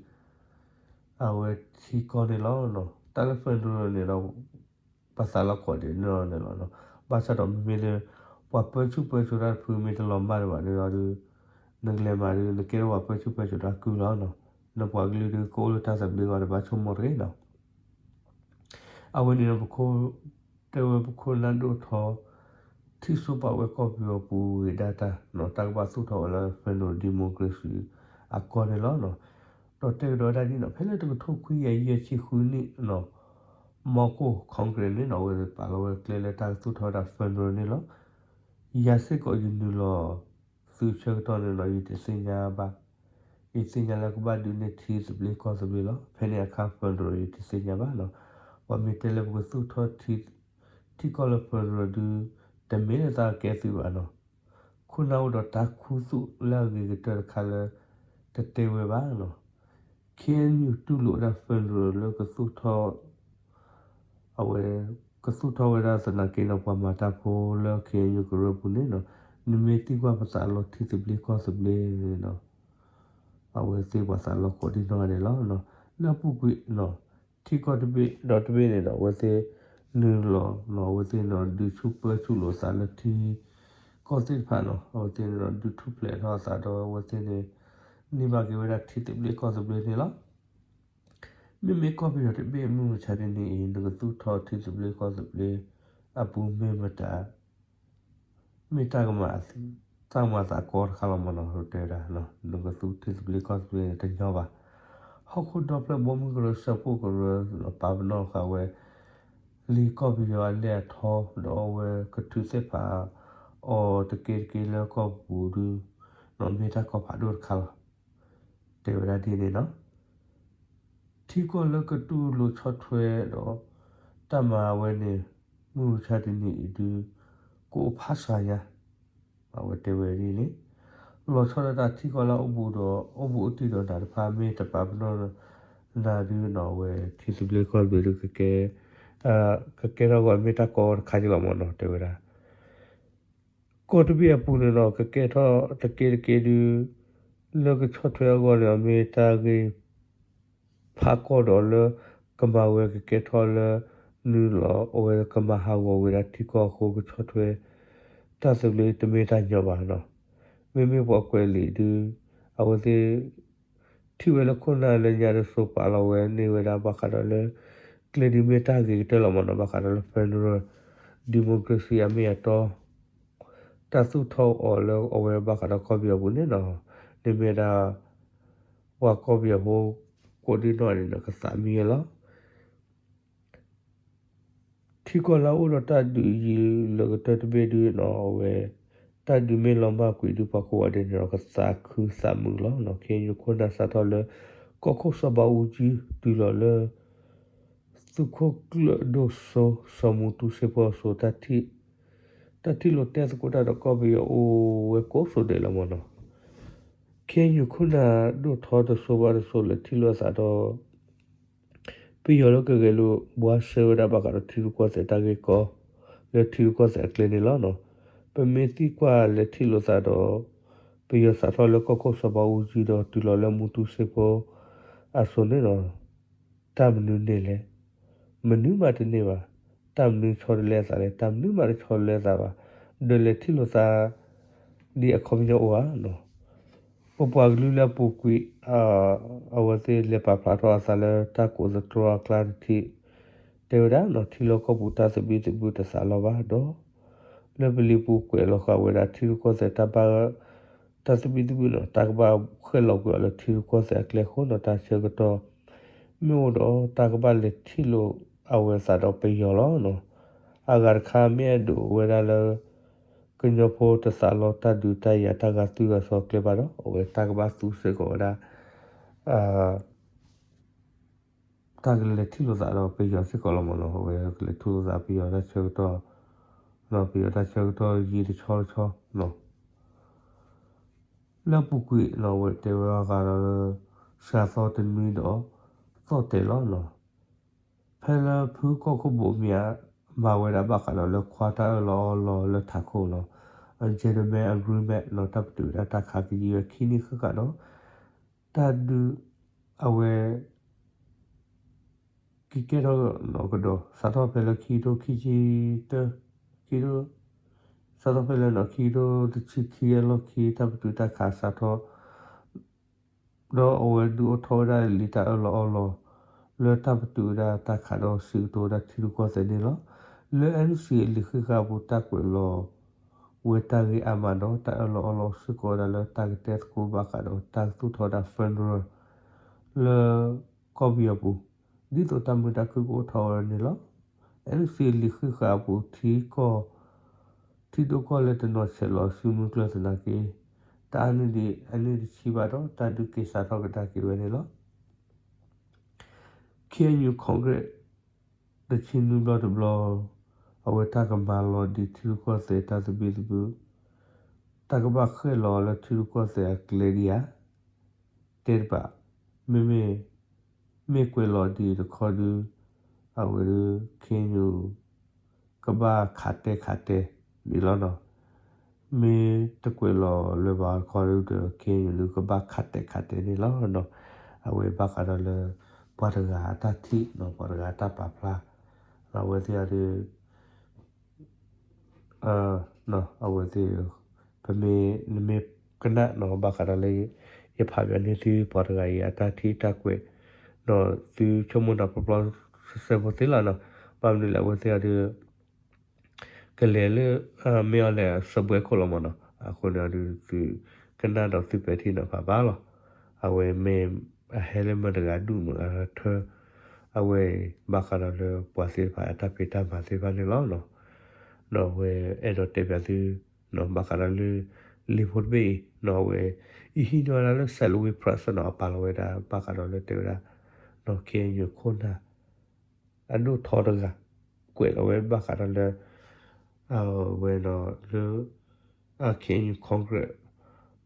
အဝဲထံကီၢ်န့ၣ်လီၤ. တၢ်လၢ federal န့ၣ်ဒီး ပှၤသးလီကိးဂၤဒဲးန့ၣ်လီၤ. ဘၣ်ဆၣ်ဒီးမ့မ့ၢ်လၢ ပှၤပၢဆူၣ်ပၢစိးတၢ်တဖုမ့ၢ်တလီၤမၢ်ဒံးဘၣ်န့ၣ်ဒီး နကလဲၤမၤဒီး နကဲထီၣ်ပှၤပၢဆူၣ်ပၢစိးတၢ်ကုၢ်လီၤ. နပှၤကလုာ်ဒုးကအိၣ်လၢတၢ်သဘျ့အဂီၢ်ဒီးဘၣ်ဆိကမိၣ်တဂ့ၤနီၤ. အဝဲန့ၣ်ဒီးပခိၣ် တဲဝဲပခိၣ်နၢ်ဒိၣ်ထီ ထံၣ်ဆိပာ်ဝဲကီၢ်ပယီၤပူၤဂ့ၤဒၣ်တၢ် တၢ်ကဘၣ်သူၣ်ထီၣ်ဝဲလၢ federal democracy အကီၢ်န့ၣ်လီၤ. ဒီးတဲကဒီးဒၣ်ဒ်နီၤ ဖဲလၢတကထိခွံကယၤယဲၢ်ဆံဃုနံၣ်နီၤ မီကိၢ် Congress န့ၣ်နီၤ အဝဲပာ်လီၤဝဲကျဲလၢတၢ်ကသူၣ်ထီၣ်ဝဲဒၣ် federal န့ၣ်လီၤ. ယၤစ့ၢ်ကီးယနုာ်လီၤ သုဆၢကတီၢ်န့ၣ်ဒီး ယတသ့ၣ်ညါဘၣ်. ယသ့ၣ်ညါလၢကဘၣ်ဒုးန့ၢ်ထံသဘျ့ကီၢ်သဘျ့လီၤ. ဖဲန့ၣ်အခါ federal ယတသ့ၣ်ညါဘၣ်နီၤ. ပှၤမ့ၢ်တဲလၢပကသူၣ်ထီၣ်ထံ ထံကီၢ်လၢ federal ဒုး တမ့ၢ်လၢသးကဲသုးဘၣ်နီၤ. ခိၣ်နၢ်အိၣ်ဒီးတၢ်ခူသူၣ်လၢအဂ့ၤကတၢၢ်တခါလၢ တတဲဝဲဘၣ်နီၤ. ခ့ၣ်အဲၣ်ယူၣ် တူၢ်လိာ်ဝဲဒၣ် federal လၢကသူၣ်ထီၣ် အဝဲ ကသူၣ်ထီၣ်ဝဲဒၣ်သနာ်က့နီၤ ပှၤမၤတၢ်ဖိလၢ ခ့ၣ်အဲၣ်ယူၣ် ကရၢပူၤန့ၣ်နီၤ နမ့ၢ်သံကွၢ်ပသးလီထံသဘျ့ကီၢ်သဘျ့န့ၣ်နီၤ အဝဲသ့ၣ်ပှၤသးလီကိးဒံနီၢ်ဂၤဒဲးလီၤ. လၢအပူၤကွံာ်နီၤ ထံကီၢ်တဘ့ၣ်ဒီးတဘ့ၣ်န့ၣ်ဒီး အဝဲသ့ၣ်နုာ်လီၤနီၤ အဝဲသ့ၣ်န့ၣ်ဒီး ဒုးဆူၣ်ပၢဆူၣ်လိာ်သးလၢထံကီၢ်သ့ၣ်တဖၣ်နီၤ အဝဲသ့ၣ်န့ၣ်ဒီး ဒုးထူၣ်ဖျဲးထီၣ်အသးဒီး အဝဲသ့ၣ်န့ၣ် န့ၢ်ဘၣ်က့ၤဝဲဒၣ်ထံသဘျ့ကီၢ်သဘျ့န့ၣ်လီၤ. မ့မ့ၢ်ကီၢ်ပယီၤတဘ့ၣ်မုၢ်မဆါတနံၤအံၤ နကသူၣ်ထီၣ်ထံသဘျ့ကီၢ်သဘျ့ အပူၤမ့ၢ်မတၤ မ့ၢ်တၢ်ကမၤ တၢ်ကမၤသးကီတခါလီၤမ့ၢ်နီၤ တဲဝဲဒၣ် နကသူၣ်ထံသဘျ့ကီၢ်သဘျ့န့ၣ်တညီဘၣ်. ဟီၣ်ခိၣ်ဒီဖျၢၣ်ဘီမုၢ်ကရၢစၢဖှိၣ်ကရၢ ပာ်ပနီၣ်ဃာ်ဝဲ လံာ်ကီၢ်ပယီၤအလဲၢ်အထီ ဒီးအဝဲကထုးသ့ၣ်ဖးအီၤတက့တက့လၢကီၢ်ပူၤဒု မ့ၢ်တၢ်ကီဖးဒိၣ်တခါလီၤ. တဲဝဲဒၣ်ဒ်န့ၣ်နီၤ. ထံကီၢ်လၢကတူၢ်လိာ်ဆီၣ်ထွဲဒီး တၢ်မၤဝဲန့ၣ် မုၢ်မဆါတနံၤအံၤဒု ကအိၣ်ဖးစှၤညါ အဝဲတဲဝဲဒ်န့ၣ် လီၤဆီဒၣ်တၢ်ထံကီၢ်လၢအအိၣ်ဘူးဒီး အိၣ်ဘူးအိၣ်တံၢ်ဒီးနၤတဖၣ် မ့ၢ်တပာ်ပနီၣ်နၤဒုနီၤ အဝဲထံသဘျ့ကီၢ်သဘျ့ဒု ကကဲ ကကဲထီၣ်ဂီၤမ့ၢ်တၢ်ကီတခါက့လီၤမ့ၢ်နီၤ တဲဝဲဒၣ် ကီၢ်တဘ့ၣ်အပူၤန့ၣ်ဒီး ကကဲထီၣ်တက့တက့ဒု လၢကဆီၣ်ထွဲအဂီၢ်န့ၣ် မ့ၢ်တၢ်ဂ့ၢ် ဖးကီၢ်ဒီးလၢ ကမၤဝဲကကဲထီၣ်လၢ နုာ်လီၤ အဝဲကမၤဟးဂီၤဝဲဒၣ်ထံကီၢ်အဃိ ကဆီၣ်ထွဲ တၢ်သဘျ့တမ့ၢ်တၢ်ညီဘၣ်နီၤ. မ့မ့ၢ်ပှၤကွဲးလံာ်ဒု အဝဲသ့ၣ် ထံၣ်ဝဲလၢခိၣ်နၢ်လၢညါတစိၤ ပာ်လီၤဝဲန့ၢ်ဝဲဒၣ်ဘၣ်ဃးဒီးလၢ ကျဲဒုးမ့ၢ်တၢ်ဂ့ၤကတၢၢ်လီၤမ့ၢ်နီၤ ဘၣ်ဃးဒီးလၢ federal democracy အမ့ၢ်အတီ တၢ်သူၣ်ထီၣ်အီၤလၢအဝဲဘၣ်ဃးဒီးကီၢ်ပယီၤပူၤန့ၣ်နီၤ န့ၣ်မ့ၢ်ဒၣ် ပှၤကီၢ်ပယီၤဖိ ကိးဒုနီၢ်န့ၣ်ဒီး ကသးမံဝဲလီၤ. ထံကီၢ်လၢအအိၣ်ဒီးတၢ်ဒုးယံၤလၢကတၢၢ်တဘ့ၣ်ဒုနီၤ အဝဲ တၢ်ဒုးမ့ၢ်လီၤမၢ်ကွံာ်ဒု ပှၤကိးဂၤဒဲးန့ၣ်ဒီး ကသးခုသးမုာ်လီၤ. KNU ခိၣ်နၢ်စးထီၣ်လၢ ကီၢ်ခိၣ်စီၤဘးအူကၠံ တုၤလီၤလၢ သုးခိၣ်ကျၢၢ်ဒိၣ်စိ စီၤမူတူစ့ဖိအစိၤ တၢ်ထံၣ်လိာ်တဲသကိးတၢ်ဒီး ကီၢ်ပယီၤအိၣ်ဝဲကိးစိၤဒဲးလီၤမ့ၢ်နီၤ. KNU ခိၣ်နၢ်ဒိၣ်ထီတစိၤဘၣ်တစိၤ လဲၤထံၣ်လိာ်အသးဒီး ပယီၤလၢကဂဲၤလိာ်ဘှါရှဲဝဲဒၣ်ဘၣ်ဃးဒီးထံရူၢ်ကီၢ်သဲးတၢ်ဂ့ၢ်ကီ လၢထံရူၢ်ကီၢ်သဲးအကျဲန့ၣ်လီၤ. ပမ့ၢ်သံကွၢ်လဲၤထံၣ်လိာ်သးဒီး ပယီၤစးထီၣ်လၢကီၢ်ခိၣ်စီၤဘးအူကၠံဒီး တုၤလီၤလၢမူတူစ့ဖိအစိၤန့ၣ်ဒီး တၢ်မနုၤန့ၢ်လဲၣ်. မနုၤမးတန့ၢ်ဘၣ်. တၢ်မနုၤဆီတလဲအသးလဲၣ်. တၢ်မနုၤမးတဆီတလဲအသးဘၣ်. ဒီးလဲၤထံၣ်လိာ်သး ဒ်အခီပညီအိၣ်ဧါနီၤ. ပပှၤကလုာ်လၢအပူၤကွံာ် အဝဲသ့ၣ်လဲၤပာ်ဖျါထီၣ်အသးလၢတၢ်ကိးသတြီအကျါတထံၣ် တဲဝဲဒၣ်နီၤ ထံလီၢ်ကီၢ်ပူၤတၢ်သဘံၣ်သဘုၣ်တသးလီဘၣ်ဒီး လၢပလံာ်ပူၤကွဲးလီၤဃာ်ဝဲဒၣ်ထံရူၢ်ကီၢ်သဲးတၢ်ဘၣ် တၢ်သဘံၣ်သဘုၣ်နီၤ တၢ်ကဘၣ်ဃဲၣ်လီၤကွံာ်အီၤလၢထံရူၢ်ကီၢ်သဲးအကျဲအဃိနီၤ တၢ်ဆၢကတီၢ် မ့ၢ်အိၣ်ဒီးတၢ်ကဘၣ်လဲၤထံၣ်လိာ်အဝဲသးဒီးပယီၤလီၤနီၤ. အဂၤတခါမ့ၢ်အဲၣ်ဒိးဝဲဒၣ်လၢ ကညီဖိတသးလီတၢ်ဒုးတၢ်ယၤတၢ်ဂာ်သွံၣ်ဂာ်စီၤအကျဲဘၣ်ဒီး အဝဲတၢ်ကဘၣ်သူစ့ၢ်ကီးဝဲဒၣ် တၢ်ကလဲၤထံၣ်လိာ်သးဒီးပယီၤစ့ၢ်ကီးလီၤမ့ၢ်နီၤ. အဝဲကလဲၤထံၣ်လိာ်သးပယီၤတၢ်ဆၢကတီၢ် ပယီၤတၢ်ဆၢကတီၢ်ယံာ်တဆီတဆီနီၤ. လၢအပူၤကွံာ်နီၤ အဝဲတဲဝဲအဂၤဒီးလၢ စှၤသီတနွံဒီး သီၣ်တဲာ်လီၤနီၤ. ဖဲလၢဖုကီၢ်ခိၣ်ဘိးမံၤ မၤဝဲဒၣ်ဘၣ်ဃးဒီးလၢခွါတၢ်အၢၣ်လီၤအီလီၤလၢထးခိၣ်နီၤ gentleman agreement နီၤ တၢ်ပတုာ်ဝဲဒၣ်တၢ်ခးကယံာ်ဝဲခံနံၣ်ဃၣ်ဃၣ်ဒီး တၢ်ဒုးအဝဲ ကကဲထီၣ်နီၤကဒီး စးထီၣ်ဖဲလၢခံကထိခံဆံတၢ ခံကထိ စးထီၣ်ဖဲလၢနီၤ ခံကထိတဆံခံအလီၢ်ခံ တၢ်ပတုာ်တၢ်ခးစးထီၣ် ဒီးအဝဲဒုးအိၣ်ထီၣ်ဝဲဒၣ်လံာ်တၢ်အၢၣ်လီၤအီလီၤ လၢတၢ်ပတုာ်ဝဲဒၣ်တၢ်ခးဒီးစံးကတိၤဝဲဒၣ်ထံရူၢ်ကီၢ်သဲးန့ၣ်လီၤ. လၢ NCA အလံာ်ဃံးဃာ်အပူၤ တၢ်ကွဲးလီၤဝဲတၢ်ဂ့ၢ်အါမးဒီး တၢ်အၢၣ်လီၤအီလီၤစ့ၢ်ကီးဝဲဒၣ်လၢတၢ်ကတဲသကိးဘၣ်ဃးဒီးတၢ်ကသူၣ်ထီၣ်ဝဲဒၣ် federal လၢကီၢ်ပယီၤပူၤ ဒ်သိးတၢ်မုာ်တၢ်ခုၣ်ကအိၣ်ထီၣ်ဝဲန့ၣ်လီၤ. NCA လံာ်ဃံးဃာ်အပူၤ ထံကီၢ် ထံဒိၣ်ကီၢ်လဲၢ်တနီၤဆဲးလီၤစုမုၢ်ကျၢၢ်သနာ်က့ တအါန့ၢ်ဒံးအနံၣ်တဆံဘၣ်ဒီး တၢ်ဒုးက့ၤစးထီၣ်ကဒါက့ၤဝဲန့ၣ်လီၤ. KNU Congress တဆံနွံဘျီတဘျီ အဝဲတၢ်ကမၤလီၤဒံးထံရူၢ်ကီၢ်သဲးတၢ်သဘံၣ်သဘုၣ် တၢ်ကဘၣ်ဃဲၣ်လီၤလၢထံရူၢ်ကီၢ်သဲးအကျဲဒံးဧါ တဲတဘၣ်, မ့မ့ၢ် မ့ၢ်ကွဲးလီၤဒံးတခီဒု အဝဲဒု KNU ကဘၣ်ခးတဲာ်ခးတဲာ်န့ၣ်လီၤနီၤ. မ့ၢ်တကွဲးလီၤလၢၤဘၣ်တခီဒုဒီး KNU ဒုကဘၣ်ခးတဲာ်ခးတဲာ်န့ၣ်လီၤနီၤ. အဝဲဘၣ်ဃးဒီးလၢ ပှၤတဂၤအတၢ်ထံၣ်နီၤ ပှၤတဂၤအတၢ်ပာ်ဖျါ အဝဲသ့ၣ်အဒု အဝဲသ့ၣ် ပမ့ၢ် နမ့ၢ်ကနၣ်နီၤ ဘၣ်ဃးဒီးလၢ ယဖးဘၣ်န့ၢ်သုပှၤတဂၤအံၤအတၢ်ထံၣ်တၢ်ကွဲး ဒီးသုဆိကမိၣ်နီၤ ပျီပျီစဲစဲဖိသ့လီၤနီၤ. ဘၣ်မနုၤလဲၣ်အဝဲသ့ၣ်အဒု ကလဲၤလၢ မ့ၢ်အီၤလဲၣ်စၢၤဘှဲခိၣ်လီၤမးနီၤ. အဃိန့ၣ်အဒု သုကနၣ်ဒီးသုပဲာ်ထံနီၤဖးဘၣ်လီၤ. အဝဲမ့ၢ် အဟဲလၢမတၤတဂၤဒူၣ်မတၤတဂၤထၢ အဝဲဘၣ်ဃးဒီးလၢပှၤသ့ၣ်တဖၣ်အတၢ်ဖံးတၢ်မၤသ့ၣ်တဖၣ်န့ၣ်လီၤ. ဒီးအဝဲအဲၣ်ဒိးတဲပၠးသု ဘၣ်ဃးဒီးလၢ လံာ်ဖိတဘ့ၣ်အံၤ အဝဲ အဟံးန့ၢ်ဝဲဒၣ်လၢ Salween Press နီၤ အပာ်လီၤဝဲဒၣ် ဘၣ်ဃးဒီးလၢတဲဝဲဒၣ် KNU ခိၣ်နၢ် အဒိၣ်ထီတဂၤ ကွဲးလီၤဝဲဘၣ်ဃးဒီးလၢ အဝဲဒီးလၢ KNU Congress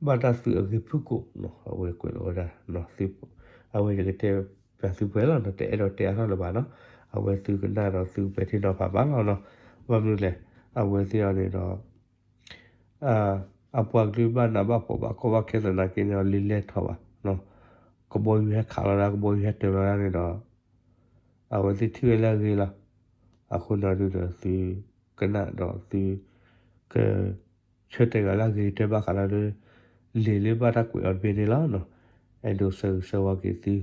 ဘၣ်တၢ်သုးအဂ့ၢ်ဖုၣ်ကိာ် အဝဲကွဲးလီၤဝဲဒၣ် အဝဲယကတဲပၠးသုပှဲၤလီၤနီၤ တအဲၣ်ဒိးတဲအါထီၣ်လၢၤဘၣ်နီၤ အဝဲသုကနၣ်ဒီးသုပဲာ်ထံနီၤဖးဘၣ်လီၤနီၤ ဘၣ်မနုၤလဲၣ် အဝဲသ့ၣ်အီၤန့ၣ်ဒီး အပှၤကလုာ်ဘၣ်နးဘၣ်ဖှီၣ်ဘၣ်ကီဘၣ်ခဲသနာ်က့န့ၣ်ဒီး လံာ်လဲၢ်ထီၣ်ဘၣ် ကဘီယူၤဟဲခးလီၤဒၣ် ကဘီယူၤဟဲတၢၤလီၤဒၣ်န့ၣ်ဒီး အဝဲသ့ၣ်ထံၣ်ဝဲလၢအဂ့ၤလီၤ. အဃိန့ၣ်ဒုးဒီးသုကနၣ်ဒီးသု က ဆၢတဲာ်ဂၤလၢအဂ့ၤကတၢၢ်ဘၣ်ဃးဒီးလၢ လံာ်လၢဘၣ်တၢ်ကွဲးအီၤတဘ့ၣ်န့ၣ်လီၤ. အဲၣ်ဒိးဆၢဂ့ၤဆၢဝါက့ၤသု ဒီး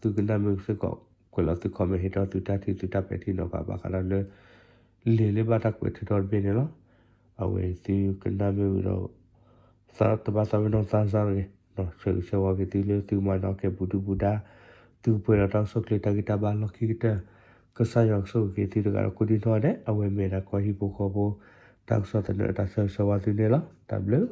သုကနၣ်မ့ၢ်စ့ၢ်ကီး ကွဲးလီၤသု comment ဟ့ၣ်ထီၣ်သုတၢ်ထံၣ်သုတၢ်ပဲာ်ထံနီၤဖးဘၣ်ဃးဒီးလၢ လံာ်လၢဘၣ်တၢ်ကွဲးထုးထီၣ်တဘ့ၣ်န့ၣ်လီၤ. အဝဲသုကနၣ်မ့ၢ်ဝံၤဒီး တဘၣ်သးပ့ၤနီၣ်သးစၢ်တဂ့ၤ, ဆၢဂ့ၤဆၢဝါက့ၤသုလၢသုကမၤနၢၤကဲဘူးဒုဘူးဒါ, သုကပှဲၤဒီးတၢ်ကစီၣ်ချ့တၢ်ဂံၢ်တၢ်ဘါလီၢ်ခံကတၢၢ်, ကစၢ်ယွၤကဆိၣ်ဂ့ၤက့ၤသုတဂၤဒီးကိးဒံနီၢ်ဒဲး, အဝဲမ့ၢ်ဒၣ်ကီၢ်ဟံၣ်ဖိဃီဖိ တၢ်ကစီၣ်သနၢၣ်အတၢ်ဆၢဂ့ၤဆၢဝါသုန့ၣ်လီၤ. တၢ်ဘျုး